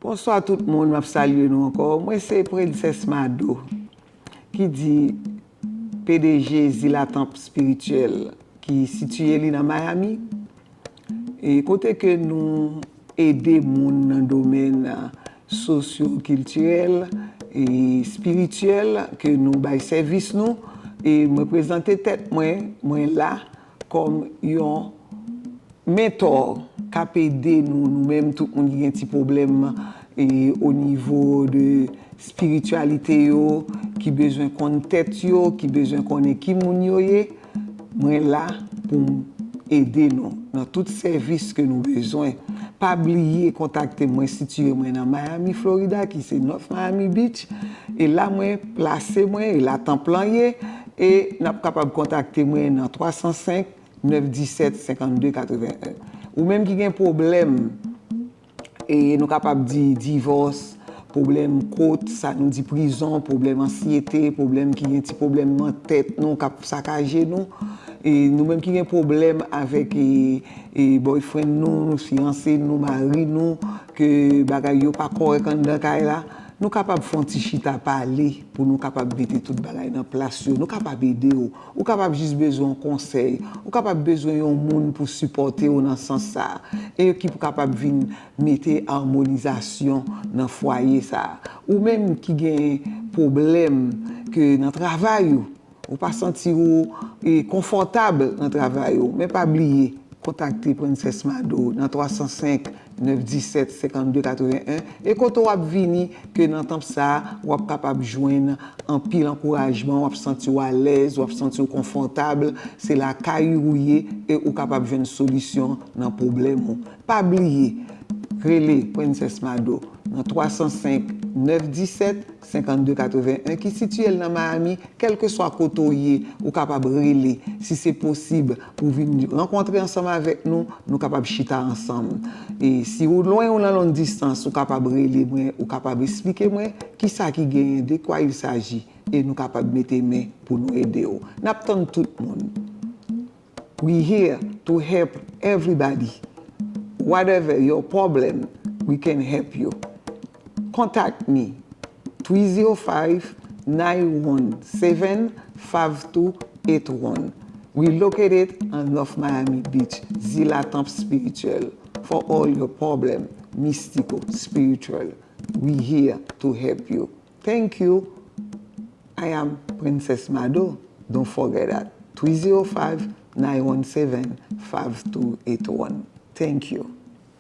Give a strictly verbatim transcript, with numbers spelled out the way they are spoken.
Bonswa tout moun, m ap salye nou ankò. Mwen se Prensès Mado ki di P D G Zila Tanp Espirityèl ki sitiye li nan Miami. E kote ke nou ede moun nan domèn sosyo-kiltirèl e espirityèl, ke nou bay sèvis nou. E mwen prezante tèt mwen, mwen la kòm yon mentò k ap ede nou, nou menm tout moun ki gen ti pwoblèm e o nivo de espirityalite yo, ki bezwen konn tèt yo, ki bezwen konnen ki moun yo ye. Mwen la pou m ede nou nan tout sèvis ke nou bezwen. Pa bliye kontakte mwen, sitiye mwen nan Miami, Florida, ki se North Miami Beach. E la mwen plase mwen, e la tanp lan ye. E n ap kapab kontakte mwen nan twa san senk, nèf disèt, senkann de katreven en. Ou menm ki gen pwoblèm, e nou kapab di divòs, pwoblèm kot, sa nou di prizon, pwoblèm ansyete, pwoblèm ki gen ti pwoblèm nan tèt nou k ap sakaje nou, e nou menm ki gen pwoblèm avèk e, e boyfriend nou, fiyanse nou, mari nou, ke bagay yo pa kòrèk anndan kay la, nou kapab fè yon ti chita pale pou nou kapab mete tout bagay nan plas yo. Nou kapab ede w. Ou kapab jis bezwen yon konsèy. Ou kapab bezwen yon moun pou sipòte w nan sans sa a. E ki pou kapab vin mete amonizasyon nan fwaye sa a. Ou menm ki gen pwoblèm ke nan travay ou, ou pa santi ou e, konfòtab nan travay ou, men pa bliye, kontakte Prensès Mado nan twa san senk, nèf disèt, senkann de katreven en, e kote w ap vini, ke nan tanp sa a, w ap kapab jwenn anpil ankourajman, w ap santi w alèz, w ap santi w konfòtab, se lakay ou ye, e ou kapab jwenn solisyon nan pwoblèm ou. Pa bliye, rele Prensès Mado nan twa san senk, nèf disèt, senkann de katreven en ki sitiye l nan Miami. Kèlkeswa kote w ye, ou kapab rele. Si se posib pou vin rankontre ansanm avèk nou, nou kapab chita ansanm. E si ou lwen, ou nan long distance, ou kapab rele mwen, ou kapab esplike mwen kisa ki genyen, de quoi il s'agit, e nou kapab mete men pou nou ede w. N ap tann tout moun. We here to help everybody. Whatever your problem, we can help you. Contact me, three zero five, nine one seven, five two eight one. We located on North Miami Beach, Zila Tanp Espirityèl, for all your problem, mystical, spiritual. We here to help you. Thank you. I am Princess Mado. Don't forget that. Three zero five, nine one seven, five two eight one. Thank you.